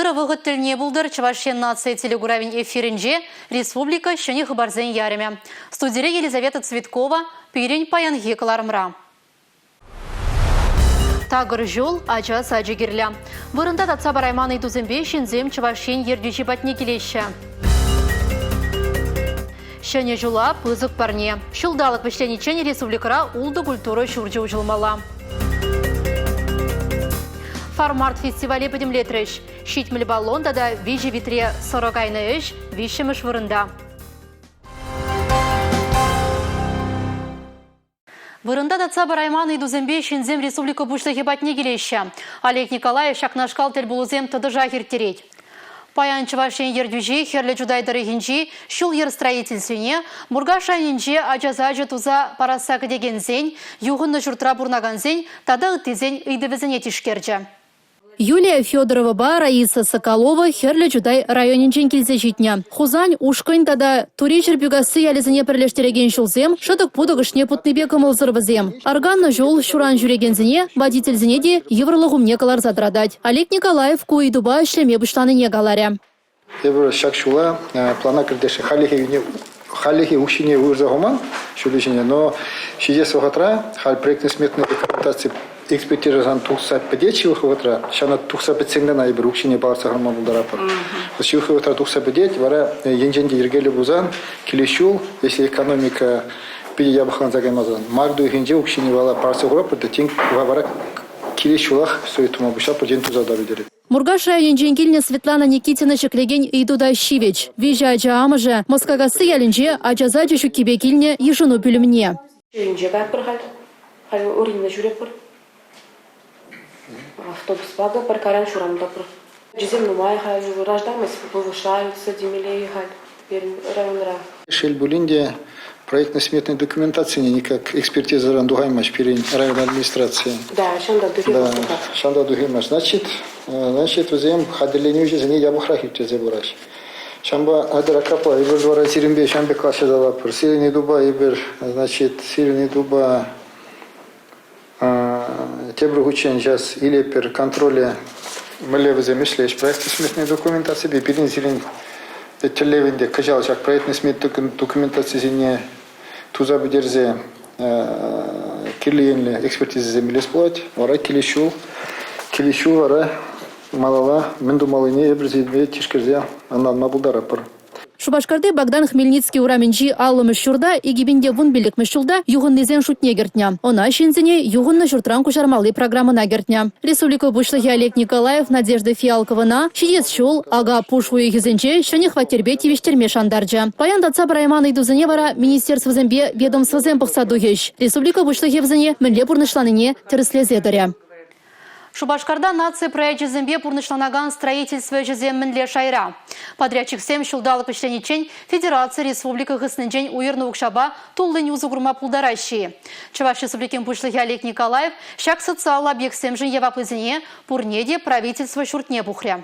Ырӑ вӑхӑт тӗлне пултӑр Чӑваш Ен наци телекуравӗн эфирӗнче республика ҫӗнӗ хыпарсен ярӑмӗ. Студире Елизавета Цветкова пирӗн паянхи кӑларӑмра. Такӑр ҫул, ача сачӗ кирлӗ. Вырӑнта татса парайман ыйтусемпе ҫынсем Чӑваш Ен ертӳҫи патне килеҫҫӗ. Ҫӗнӗ ҫула пысӑк парне. Ҫулталӑк вӗҫлениччен республикӑра ултӑ культура ҫурчӗ уҫӑлмалла. Фармарт фестивале пӗтӗмлетрӗҫ. 70 баллон тата 3 витре сӑрӑ кайнӑ ӗҫ виҫҫӗмӗш вырӑнта. Вырӑнта татса парайман ыйтусемпе ҫынсем республика Пуҫлӑхӗ патне килеҫҫӗ. Олег Николаев ҫакнашкал тӗлпулусем тӑтӑшах ирттерет. Паян Чӑваш Ен ертӳҫи Хӗрлӗ Чутай тӑрӑхӗнчи ҫул-йӗр строительствине Муркаш районӗнче ача сачӗ туса парасса кӗтекенсен, юхӑннӑ ҫуртра пурӑнакансен тата ыттисен ыйтӑвӗсене тишкерчӗ. Юлия Федоровӑпа Раиса Соколова Хӗрлӗ Чутай районӗнчен килсе ҫитнӗ. Хусан, Ушкӑнь тата Тури Ҫӗрпӳкасси ялӗсене пӗрлештерекен ҫулсем шӑтӑк-путӑк ӑшне путнипе кӑмӑлсӑр вӗсем. Арканнӑ ҫул ҫуран ҫӳрекенсене, водительсене те йывӑрлӑх умне кӑларса тӑратать. Олег Николаев ку ыйтупа ӗҫлеме пуҫланине каларӗ. Эпир ҫак ҫула плана кӗртесшӗн. Хальлӗхе хальлӗхе укҫине уйӑрса хуман ҫулӗ ҫине, но ҫитес вӑхӑтра халь проектно-сметная документаци экспертизӑран тухса пӗтет ҫывӑх вӑхӑтра. Ҫавна тухса пӗтсен кӑна эпир укҫине палӑртса хӑварма пултаратпӑр. Ҫывӑх вӑхӑтра тухса пӗтет, вара енчен те йӗркеллӗ пулсан килес ҫул, если экономика питӗ япӑхланса каймасан, март уйӑхӗнче укҫине вала парса хуратпӑр та тин вара килес ҫулах все тума пуҫлатпӑр, тен туса та пӗтерет. Муркаш районӗнчен килнӗ Светлана Никитина ҫӗклекен ыйту та ҫивӗч. Виҫӗ ача амӑшӗ Москакасси ялӗнче ача сачӗ ҫуккипе килнӗ йышӑну пӳлӗмне. Ҫӳренче каятпӑр халь. Халь Оринина ҫӳретпӗр. Автобуспа та пӗр кайран ҫуран та пур. Ачисем нумай халь, рождаемость повышаются темелле халь пирӗн районра. Шел пулин те, проектно-сметной документацине никак экспертизӑран тухаймасть пирӗн район администрацийӗ. Да, ҫанта тухаймасть. Да, ҫанта тухаймасть. Значит, значит вӗсем хатӗрленӳҫӗсене япӑхрах ирттерсе пыраҫ. Ҫавӑнпа атьӑр капла эпир вара сирӗнпе ҫавӑн пек калаҫса тӑватпӑр. Сирӗн ыйтупа эпир, значит, сирӗн ыйтупа тепӗр хутчен сейчас илетпӗр контроле мӗнле вӗсем ӗҫлеҫ проектно-сметной документаципе пирӗн сирӗн тӗллев ӗнтӗ кӑҫал ҫак проектно-сметной документацисене туса пӗтерсе кирлӗ енлӗ экспертизӑсем илес пулать. Вара килес ҫул килес ҫул вара малалла мӗн тумаллине эпир сирӗнпе тишкерсе ӑнланма пултаратпӑр. Шупашкарти Богдан Хмельницкий урамӗнчи 50-мӗш ҫурта 2015-мӗш ҫулта юхӑннисен шутне кӗртнӗ. Ӑна ҫынсене юхӑннӑ ҫуртран куҫармалли программӑна кӗртнӗ. Республика Пуҫлӑхӗ Олег Николаев Надежда Фиалковӑна ҫитес ҫул ака-пуш уйӑхӗсенче ҫӗнӗ хваттерпе тивӗҫтерме шантарчӗ. Паян татса парайман ыйтусене вара министерствӑсемпе ведомствӑсем пӑхса тухӗҫ. Республика Пуҫлӑхӗ вӗсене мӗнле пурнӑҫланине тӗрӗслесе тӑрӗ. Шупашкарта наци проекчӗсемпе пурнӑҫланакан строительство ӗҫӗсем мӗнле шайра? Подрядчиксем ҫулталӑк вӗҫлениччен федераци республика хыснинчен уйӑрнӑ укҫапа туллин усӑ курма пултараҫҫӗ-и? Чӑваш Республикин Пуҫлӑхӗ Олег Николаев ҫак социаллӑ объектсемшӗн яваплисене пурне те правительство ҫуртне пухрӗ.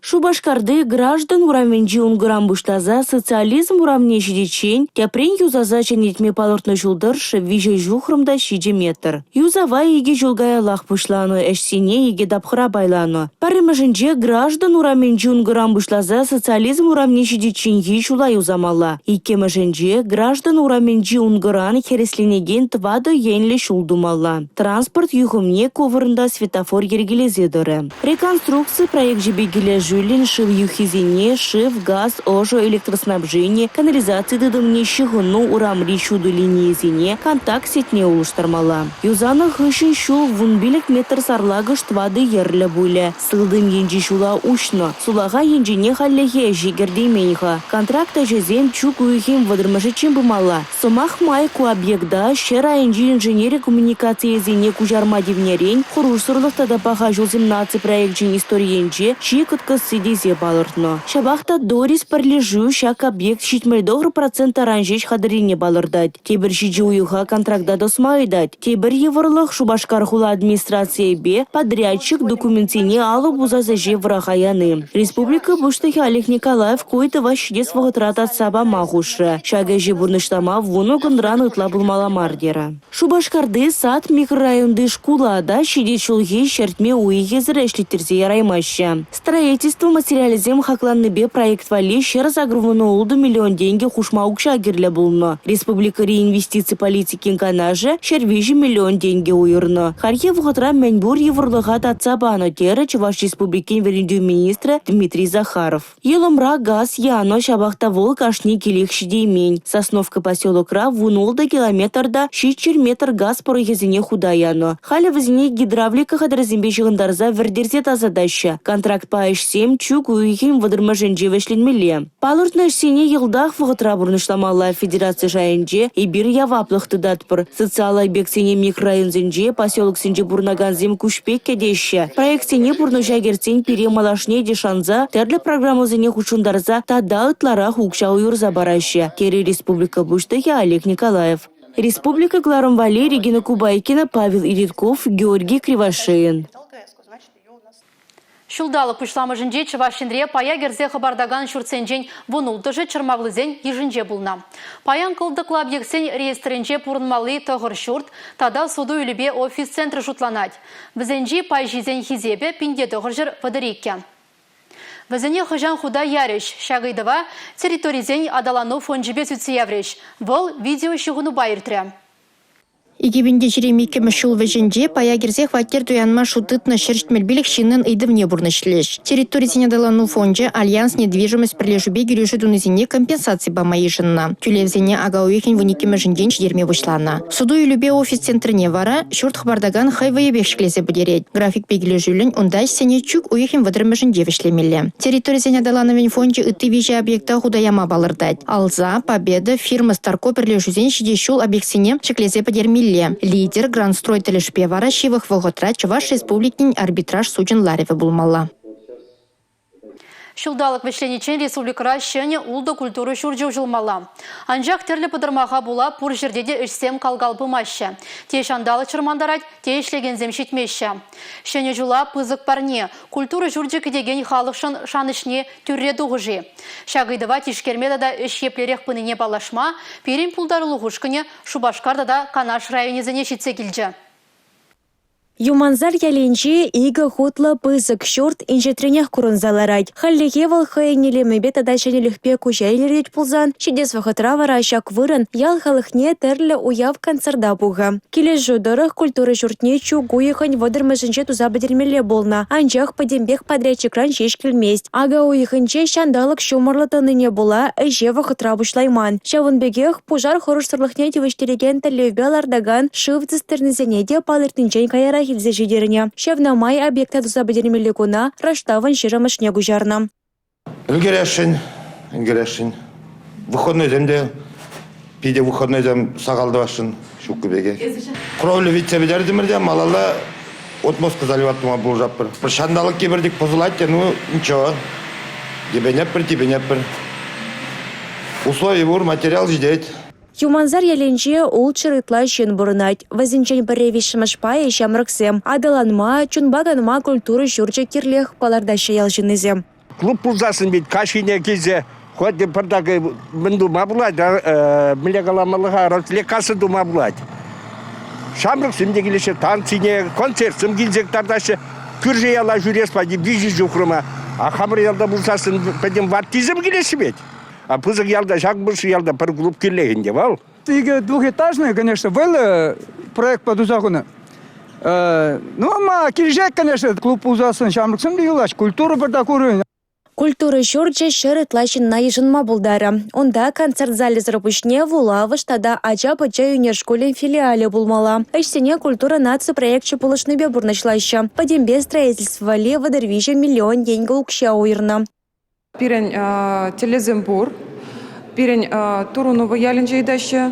Шупашкарти Граждан урамӗнчи ункӑран пуҫласа Социализм урамне ҫитиччен тӗпрен юсаса ҫӗнетме палӑртнӑ ҫул тӑршшӗ 3 ҫухрӑм та 7 метр. Юсава икӗ ҫул каяллах пуҫланӑ, ӗҫсене икӗ тапхӑра пайланӑ. Пӗрремӗшӗнче Граждан урамӗнчи ункӑран пуҫласа Социализм урамне ҫитичченхи ҫула юсамалла. Иккӗмӗшӗнче Граждан урамӗнчи ункӑран хӗресленекен тӑватӑ енлӗ ҫул тумалла. Транспорт юхӑмне ку вырӑнта светофор йӗркелесе тӑрӗ. Реконструкци проекчӗпе килӗшӳллӗн шыв юххисене шыв, газ, ӑшӑ, электроснабжени, канализаци тытӑмне ҫыхӑну, урамри ҫутӑ линийӗсене, контакт сетьне улӑштармалла. Юсанӑ хыҫҫӑн ҫул 15 метр сарлакӑш тӑватӑ йӗрлӗ пулӗ. Сылтӑм енчи ҫула уҫнӑ, сулахай енчине хальлӗхе ӗҫе кӗртеймен-ха. Контракт ӗҫӗсем чӳк уйӑхӗн вӑтӑрмӗшӗччен пымалла. Сӑмах май, ку объекта ҫӗр айӗнчи инженери коммуникацийӗсене куҫарма тивнӗрен Хӑрушсӑрлӑх тата паха ҫулсем наци проекчӗн историйӗнче чи кӑткӑсси. юсасси тесе палӑртнӑ. Ҫапах та «Дорисс» пӗрлешӳ ҫак объект 79 процент таран ҫеҫ хатӗррине палӑртать. Тепӗр 7 уйӑха контракта тӑсма ыйтать. Тепӗр йывӑрлӑх – Шупашкар хула администрацийӗпе подрядчик документсене алӑ пусас ӗҫе вӑраха яни. Республика Пуҫлӑхӗ Олег Николаев ку ыйтӑва ҫитес вӑхӑтра татса пама хушрӗ. Ҫак ӗҫе пурнӑҫлама 10 кунран ытла пулмалла мар терӗ. Шупашкарти Сад микрорайонти шкула та ҫитес ҫулхи ҫӗртме уйӑхӗсӗр ӗҫлеттерсе яраймаҫҫӗ. Строительство материалӗсем хакланнипе проект валли 186 миллион тенкӗ хушма укҫа кирлӗ пулнӑ. Республикӑри инвестици политикин канашӗ 103 миллион тенкӗ уйӑрнӑ. Хальхи вӑхӑтра мӗн пур йывӑрлӑха татса панӑ терӗ Чӑваш Республикин вӗрентӳ министрӗ Дмитрий Захаров. Йӑлӑмра газ янӑ, ҫапах та вӑл кашни килех ҫитеймен. Сосновка поселокра 16 километр та 700 метр газ пӑрӑхӗсене хута янӑ. Халӗ вӗсене гидравлика хатӗрӗсемпе ҫыхӑнтарса вӗртерсе тасатаҫҫӗ. Контрактпа ӗҫсем чӳк уйӑхӗн 30-мӗшӗнче вӗҫленмелле. Палӑртнӑ ӗҫсене йӑлтах вӑхӑтра пурнӑҫламалла. Федераци шайӗнче эпир яваплӑх тытатпӑр. Социаллӑ объектсене микрорайонсенче, поселоксенче пурӑнакансем куҫ пек кӗтеҫҫӗ. Проектсене пурнӑҫа кӗртсен пире малашне те шанса, тӗрлӗ программӑсене хутшӑнтарса тата ытларах укҫа уйӑрса параҫҫӗ, терӗ республика Пуҫлӑхӗ Олег Николаев. Республика кӑларӑм валли Регина Кубайкина, Павел Иритков, Георгий Кривошеин. Ҫулталӑк пуҫламӑшӗнче Чӑваш Енре пая кӗрсе хӑпартакан ҫуртсенчен 16-шӗ чӑрмавлисен йышӗнче пулнӑ. Паян кӑлтӑклӑ объектсен реестрӗнче пурӑнмалли тӑхӑр ҫурт тата суту-илӳпе офис центрӗ шутланать. Вӗсенчи пайҫисен хисепӗ 1932. Вӗсене хӑҫан хута ярӗҫ? Ҫак ыйтӑва территорисен аталану фончӗпе сӳтсе яврӗҫ. Вӑл видеоҫыхӑнупа иртрӗ. 2022-мӗш ҫул вӗҫӗнче пая кӗрсе хваттер туянма шут тытнӑ 175 ҫыннӑн ыйтӑвне пурнӑҫлӗҫ. Территорисен аталану фончӗ «Альянс недвижимость» пӗрлешӳпе килӗшӳ тунисене компенсаци пама йышӑннӑ. Тӳлевсене ака уйӑхӗн 12-мӗшӗнчен ҫитерме пуҫланӑ. Суту-илӳпе офис центрне вара ҫурт хӑпартакан хӑй вӑйӗпех ҫӗклесе пӗтерет. Графикпе килӗшӳллӗн унта ӗҫсене чӳк уйӑхӗн 30-мӗшӗнче вӗҫлемелле. Территорисен аталанӑвӗн фончӗ ытти виҫӗ объекта хута яма палӑртать. Алза, Победа, фирма Старко пӗрлешӳсен ҫитес ҫул объектсене ҫӗклесе пӗтермелле. Лидер Гранстрой тӗлӗшпе вара ҫывӑх вӑхӑтра Чӑваш Республикин арбитраж сучӗн ларӑвӗ пулмалла. Ҫулталӑк вӗҫлениччен республикӑра ҫӗнӗ ултӑ культура ҫурчӗ уҫӑлмалла. Анчах тӗрлӗ пӑтӑрмаха пула пур ҫӗрте те ӗҫсем кал-кал пымаҫҫӗ. Те ҫанталӑк чӑрмантарать, те ӗҫлекенсем ҫитмеҫҫӗ. Ҫӗнӗ ҫула пысӑк парне, культура ҫурчӗ кӗтекен халӑхшӑн шанӑҫне тӳрре тухӗ-ши? Ҫак ыйтӑва тишкерме тата ӗҫ еплерех пынине паллашма пирӗн пултарулӑх ушкӑнӗ Шупашкар тата Канаш районӗсене ҫитсе килчӗ. Юмансар ялӗнче икӗ хутлӑ пысӑк ҫурт инҫетренех курӑнса ларать. Хальлӗхе вӑл хӑйӗн илемӗпе тата ҫӗнӗлӗхпе куҫа илӗртет пулсан, ҫитес вӑхӑтра вара ҫак вырӑн ял халӑхне тӗрлӗ уяв-концерта пухӗ. Килӗшӳ тӑрӑх культура ҫуртне чӳк уйӑхӗн 30-мӗшӗнче туса пӗтермелле пулнӑ, анчах пӗтӗмпех подрядчикран ҫеҫ килмест. Ака уйӑхӗнче ҫанталӑк ҫумӑрлӑ тӑнине пула ӗҫе вӑхӑтра пуҫлайман. Ҫавӑн пекех пушар хӑрушсӑрлӑхне тивӗҫтерекен тӗллевпе лартакан шыв цистернисене те палӑртнинчен каярах илсе ҫитернӗ. Ҫавна май объекта туса пӗтермелли куна раштавӑн 20-мӗшне куҫарнӑ. Ӗлкӗресшӗн, ӗлкӗресшӗн. Выходнойсем те питӗ выходнойсем сахал тӑвасшӑн ҫуккӑ пекех. Кровля витсе пӗтертӗмӗр те малалла отмостка заливать тума пулӑшатпӑр. Ҫанталӑк кипӗртик пӑсӑлать те, ну ничего. Йӗпенетпӗр, типӗнетпӗр. Услови пур, материал ҫитет. Юмансар ялӗнче 600 ытла ҫын пурӑнать. Вӗсенчен пӗрре виҫҫӗмӗш пайӗ ҫамрӑксем. Аталанма, чунпа канма культура ҫурчӗ кирлех, палӑртаҫҫӗ ял ҫыннисем. Клуб пулсассӑн ведь каҫхине килсе хоть пӗртак мӗн тума пулать, мӗнле каламалла-ха, развлекаться тума пулать. Ҫамрӑксем те килеҫҫӗ, танцине, концертсем килсе кӑтартаҫҫӗ. Кӳршӗ яла ҫӳрес пати виҫӗ ҫухрӑма. А хамӑр ялта пулсассӑн пӗтӗм ваттисем килеҫҫӗ ведь. А пысӑк ялта, ҫак пысӑк ялта пӗр клуб кирлех ӗнтӗ вӑл. Икӗ двухэтажный, конечно, вӑйлӑ проектпа туса хунӑ. Ну, ма килӗшет, конечно, клуб пулсассӑн ҫамрӑксем те юлаҫ, культура пӗртак уровень. Культура ҫурчӗ ҫӗр ытла ҫынна йышӑнма пултарӗ. Унта концерт залӗсӗр пуҫне вулавӑш тата ача-пӑча ӳнер шкулӗн филиалӗ пулмалла. Ӗҫсене культура наци проекчӗ пулӑшнипе пурнӑҫлаҫҫӗ. Пӗтӗмпе строительство валли 33 миллион тенкӗ укҫа уйӑрнӑ. Пирӗн тӗллевсем пур. Пирӗн Турунова ялӗнче ыйтаҫҫӗ.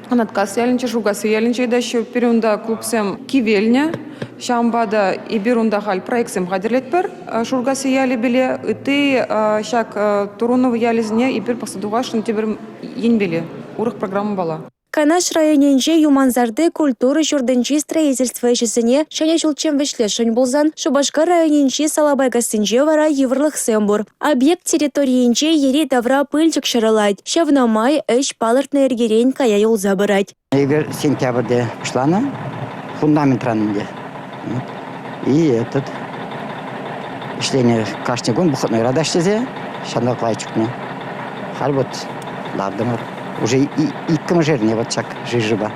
Анаткас ялӗнче, Шуркасси ялӗнче ыйтаҫҫӗ. Пирӗн унта клубсем кивелнӗ. Ҫавӑнпа та эпир унта халь проектсем хатӗрлетпӗр Шуркасси ялӗпеле. Ытти ҫак Туруново ялӗсене эпир пӑхса тухасшӑн тепӗр енпеле, урӑх программӑпала. Канаш районӗнчи Юмансарти культура ҫуртӗнчи строительство ӗҫӗсене Ҫӗнӗ ҫулччен вӗҫлесшӗн пулсан, Шупашкар районӗнчи Салапайкассинче вара йывӑрлӑхсем пур. Объект территорийӗнче йӗри-тавра пылчӑк ҫӑрӑлать. Ҫавна май ӗҫ палӑртнӑ йӗркерен кая юлса пырать. Эпир сентябрьте пуҫланӑ фундаментран ӗнтӗ. И этот ӗҫленӗ кашни кун выходнойра та ӗҫлесе ҫанталӑк лайӑх чухне. Халь вот лартӑмӑр. Уже иккӗмӗш эрне вот ҫак жижӑпа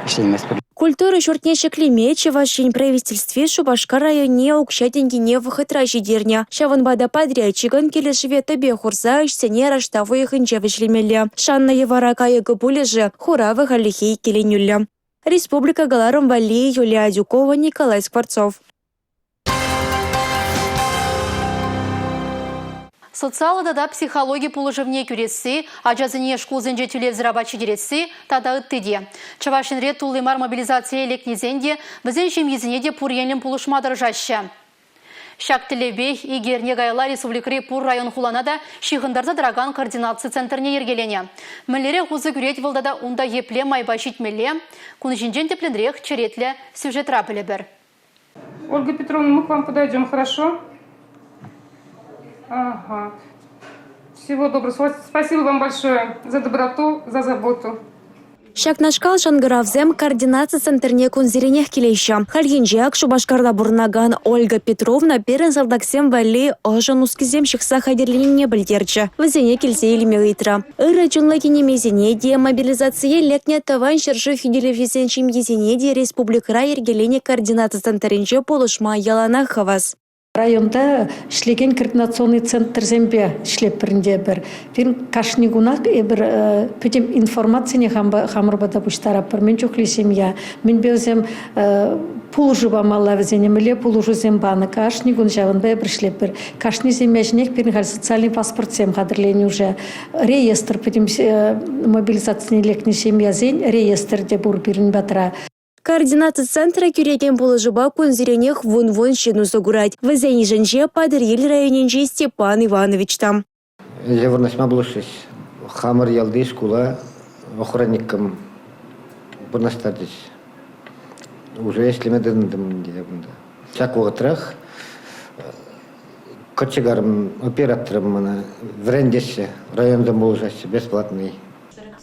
ӗҫлейместпӗр. Культура ҫуртне ҫӗклеме Чӑваш Ен Правительстви Шупашкар районне укҫа-тенкӗне вӑхӑтра ҫитернӗ. Ҫавӑнпа та подрядчикӑн килӗшӗве тӗпе хурса ӗҫсене раштав уйӑхӗнче вӗҫлемелле. Шаннӑ йӑвара кайӑкӗ пулӗ-ши? Хуравӗ хальлӗхе иккӗленӳллӗ. Республика кӑларӑм валли Юлия Адюкова, Николай Скворцов. Социаллӑ тата психологи пулӑшӑвне кӳресси, ачасене шкулсенче тӳлевсӗр апат ҫитересси тата ытти те. Чӑваш Енре тулли мар мобилизацие лекнисен те, вӗсен ҫемйисене те пур енлӗн пулӑшма тӑрӑшаҫҫӗ. Ҫак тӗллевпех икӗ эрне каялла республикӑри пур район-хулана та ҫыхӑнтарса тӑракан координаци центрне йӗркеленӗ. Мӗнлерех усӑ кӳрет вӑл тата унта епле майпа ҫитмелле? Кун ҫинчен тӗплӗнрех черетлӗ сюжетра пӗлӗпӗр. Ольга Петровна, мы к вам подойдем, хорошо? Ага. Всего доброго. Спасибо вам большое за доброту, за заботу. Ҫакнашкал шӑнкӑравсем координаци центрне кунсеренех килеҫҫӗ. Хальхинче ак Шупашкарта пурӑнакан Ольга Петровна пирӗн салтаксем валли ӑшӑ нускисем ҫыхса хатӗрленине пӗлтерчӗ. Вӗсене килсе илме ыйтрӗ. Ырӑ чунлӑ кинемейсене те, мобилизацие лекнӗ Тӑван ҫӗршыв хӳтӗлевҫисен ҫемйисене те республикӑра йӗркеленӗ координаци центрӗнче пулӑшма яланах хавас. Районта ӗҫлекен координационный центрсемпе ӗҫлетпӗр ӗнтӗ эпир. Пирӗн кашни кунах эпир пӗтӗм информацине хамӑр пата пуҫтаратпӑр. Мӗн чухлӗ ҫемье, мӗнпе вӗсем пулӑшу памалла вӗсене, мӗнле пулӑшусем панӑ. Кашни кун ҫавӑнпа эпир ӗҫлетпӗр. Кашни ҫемье ҫинех пирӗн халь социальный паспортсем хатӗрленӗ уже. Реестр пӗтӗм мобилизацине лекнӗ ҫемьесен реестр те пур пирӗн патра. Координаци центрӗ кӳрекен пулӑшупа кунсеренех вун-вун ҫын усӑ курать. Вӗсен йышӗнче Патӑрьел районӗнчи Степан Иванович та. Ӗҫе вырнаҫма пулӑшрӗҫ. Хамӑр ялти шкула охранником вырнаҫтарчӗҫ. Уже ӗҫлеме тытӑнтӑм ӗнтӗ кунта. Ҫак вӑхӑтрах кочегарӑм, операторӑм мана вӗрентеҫҫӗ, районтан пулӑшаҫҫӗ, бесплатный.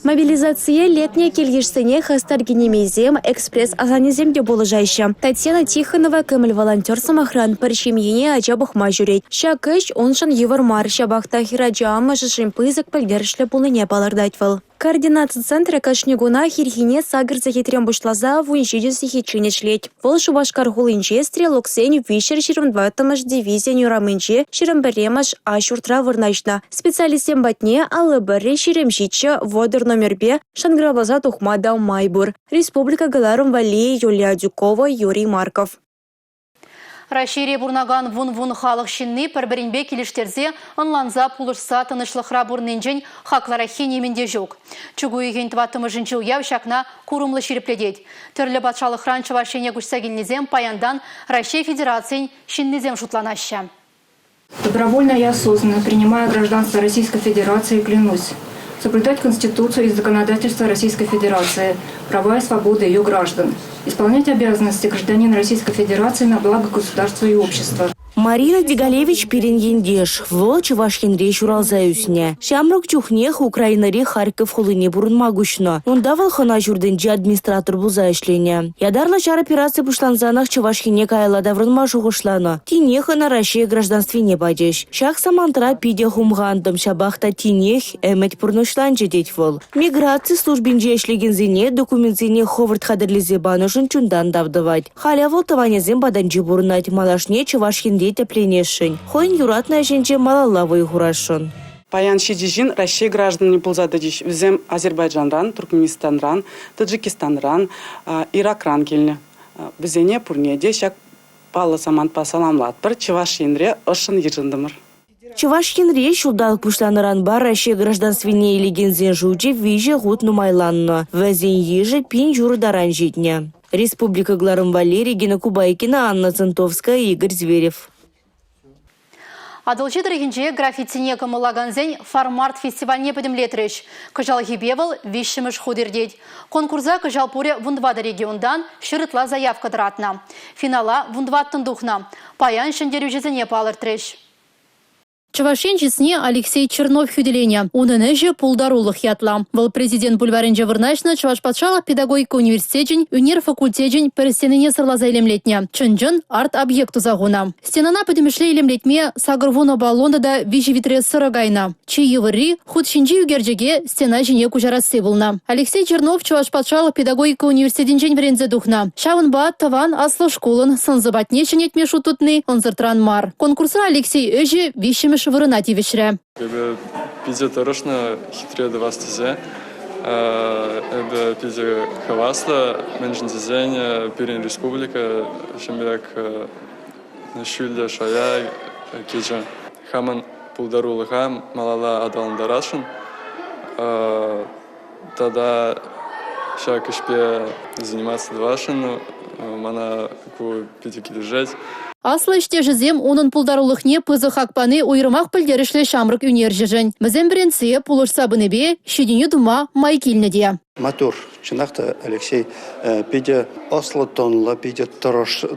Мобилизацие лекнӗ кил-йышсене хастар кинемейсем, экспресс-асаннесем те пулӑшаҫҫӗ. Татьяна Тихонова кӗмӗл волонтер, сӑмахран, пӗр ҫемьене ача пӑхма ҫӳрет. Ҫак ӗҫ уншӑн йывӑр мар, ҫапах та хӗрача амӑшӗшӗн пысӑк пӗлтерӗшлӗ пулнине палӑртать вӑл. Координаци центрӗ кашни кунах ирхине 8 сехетрен пуҫласа 17 сехетчен ӗҫлет. Вӑл Шупашкар хулинче стрелоксен 324-мӗш дивизийӗн урамӗнче 21-мӗш А ҫуртра вырнаҫнӑ. Специалистсем патне 51 27 30 номерпе шӑнкӑравласа тухма та май пур. Республика кӑларӑм валли Юлия Адюкова, Юрий Марков. Раҫҫейре пурӑнакан вун-вун халӑх ҫынни пӗр-пӗринпе килӗштерсе, ӑнланса, пулӑшса тӑнӑҫлӑхра пурӑннинчен хаклӑраххи нимӗн те ҫук. Чӳк уйӑхӗн тӑваттӑмӗшӗнчи уяв ҫакна курӑмлӑ ҫирӗплетет. Тӗрлӗ патшалӑхран Чӑваш Ене куҫса килнисем паянтан Раҫҫей Федерацийӗн ҫыннисем шутланаҫҫӗ. Добровольно и осознанно принимая гражданство Российской Федерации, клянусь соблюдать Конституцию и законодательство Российской Федерации, права и свободы ее граждан, исполнять обязанности гражданина Российской Федерации на благо государства и общества. Марина Дегалевич пирӗн ентеш. Вӑл Чӑваш Енре ҫуралса ӳснӗ. Ҫамрӑк чухнех Украинӑри Харьков хулине пурӑнма куҫнӑ. Унта вӑл хӑна ҫуртӗнче администратор пулса ӗҫленӗ. Ятарлӑ ҫар операци пуҫлансанах Чӑваш Ене каялла таврӑнма шухӑшланӑ. Тинех ӑна Раҫҫей гражданствине пачӗҫ. Ҫак самантра питӗ хумхантӑм, ҫапах та тинех ӗмӗт пурнӑҫланчӗ тет вӑл. Миграци службинче ӗҫлекенсене документсене хӑвӑрт хатӗрлесе панӑшӑн чунтан тав тӑвать. Халӗ вӑл тӑванӗсем патӗнче пурӑнать, малашне Чӑваш Енре тӗпленесшӗн. Хӑйӗн юратнӑ ӗҫӗнче малалла вӑй хурасшӑн. Паян ҫичӗ ҫын Раҫҫей гражданӗ пулса тӑчӗҫ. Вӗсем Азербайджанран, Туркменистанран, Таджикистанран, Иракран килнӗ. Вӗсене пурне те ҫак паллӑ самантпа саламлатпӑр, Чӑваш Енре ӑшшӑн йышӑнтӑмӑр. Чӑваш Енре ҫулталӑк пуҫланнӑранпа Раҫҫей гражданствине илекенсен шучӗ виҫӗ хут нумайланнӑ. Вӗсен йышӗ 1500 таран ҫитнӗ. Республика кӑларӑм валли Регина Кубайкина, Анна Центовская, Игорь Зверев. Атӑлҫи тӑрӑхӗнче граффитине кӑмӑллакансен «Фармарт» фестивальне пӗтӗмлетрӗҫ. Кӑҫалхипе вӑл виҫҫӗмӗш хут иртет. Конкурса кӑҫал пурӗ 14 регионтан 100 ытла заявка тӑратнӑ. Финала 14-ӑн тухнӑ. Паян ҫӗнтерӳҫӗсене палӑртрӗҫ. Чӑваш Ен чысне Алексей Чернов хӳтӗленӗ. Унӑн ӗҫӗ «Пултарулӑх» ятлӑ. Вӑл Президент бульварӗнче вырнаҫнӑ Чӑваш патшалӑх педагогика университечӗн ӳнер факультечӗн пӗр стенине сӑрласа илемлетнӗ. Чӑн-чӑн арт-объект туса хунӑ. Стенана пӗтӗмӗшле илемлетме 80 баллон тата виҫӗ витре сӑрӑ кайнӑ. Чи йывӑрри – хут ҫинчи ӳкерчӗке стена ҫине куҫарасси пулнӑ. Алексей Чернов Чӑваш патшалӑх педагогика университетӗнчен вӗренсе тухнӑ. Ҫавӑнпа тӑван аслӑ шкулӑн сӑн-сӑпатне ҫӗнетме шут тытни ӑнсӑртран мар. Конкурсра Алексей ӗҫӗ виҫҫӗмӗш вырӑна тивӗҫрӗ. Эпӗ питӗ тӑрӑшнӑ хитре тӑвас тесе. Эпӗ питӗ хаваслӑ, мӗншӗн тесен пирӗн республика ҫын пек ҫӳллӗ шая кӗчӗ. Хамӑн пултарулӑха малалла аталантарасшӑн тата ҫак ӗҫпе заниматься тӑвасшӑн. Мана ку питӗ килӗшет. Аслӑ ӗҫтешӗсем унӑн пултарулӑхне пысӑк хак пани уйрӑмах пӗлтерӗшлӗ ҫамрӑк ӳнерҫӗшӗн. Вӗсем вӗрентсе, пулӑшса пынипе ҫитӗнӳ тума май килнӗ те. Маттур, чӑнах та, Алексей, питӗ ӑслӑ-тӑнлӑ, питӗ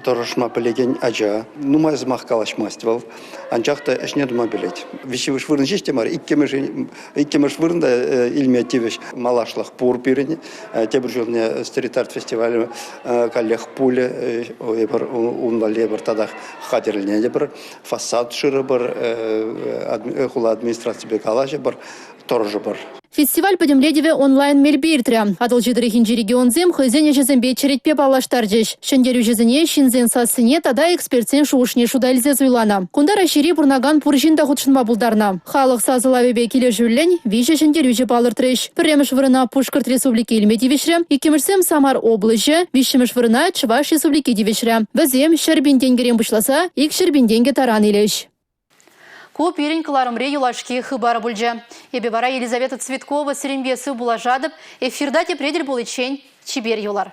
тӑрӑшма пӗлекен ача. Нумай сӑмах калаҫмасть вӑл, анчах та ӗҫне тума пӗлет. Виҫҫӗмӗш вырӑн ҫеҫ те мар, иккӗмӗш вырӑн та илме тивӗҫ. Малашлӑх пур пирӗн. Тепӗр ҫулне стрит-арт фестивалӗ каллех пулӗ. Эпир ун валли эпир татах хатӗрленетӗпӗр, фасад шырӑпӑр, хула администраципе калаҫӑпӑр, тӑрӑшӑпӑр. Фестиваль пӗтӗмлетӗвӗ онлайн мелпе иртрӗ. Атӑлҫи тӑрӑхӗнчи регионсем хӑйсен ӗҫӗсемпе черетпе паллаштарчӗҫ. Ҫӗнтерӳҫӗсене ҫынсен сассине тата экспертсен шухӑшне шута илсе суйланӑ. Кунта Раҫҫейре пурӑнакан пур ҫын та хутшӑнма пултарнӑ. Халӑх сасӑлавӗпе килӗшӳллӗн виҫӗ ҫӗнтерӳҫӗ палӑртрӗҫ. Пӗрремӗш вырӑна Пушкӑрт Республики илме тивӗҫрӗ, иккӗмӗшсем Самар облаҫӗ, виҫҫӗмӗш вырӑна Чӑваш Республики тивӗҫрӗ. Вӗсем 100 000 тенкӗрен пуҫласа 200 000 тенкӗ таран илӗҫ. Ку пирӗн кӑларӑмри юлашки хыпар пулчӗ. Эпӗ вара Елизавета Цветкова сирӗнпе сыв пулашатӑп. Эфирта тепре тӗл пуличчен чипер юлар.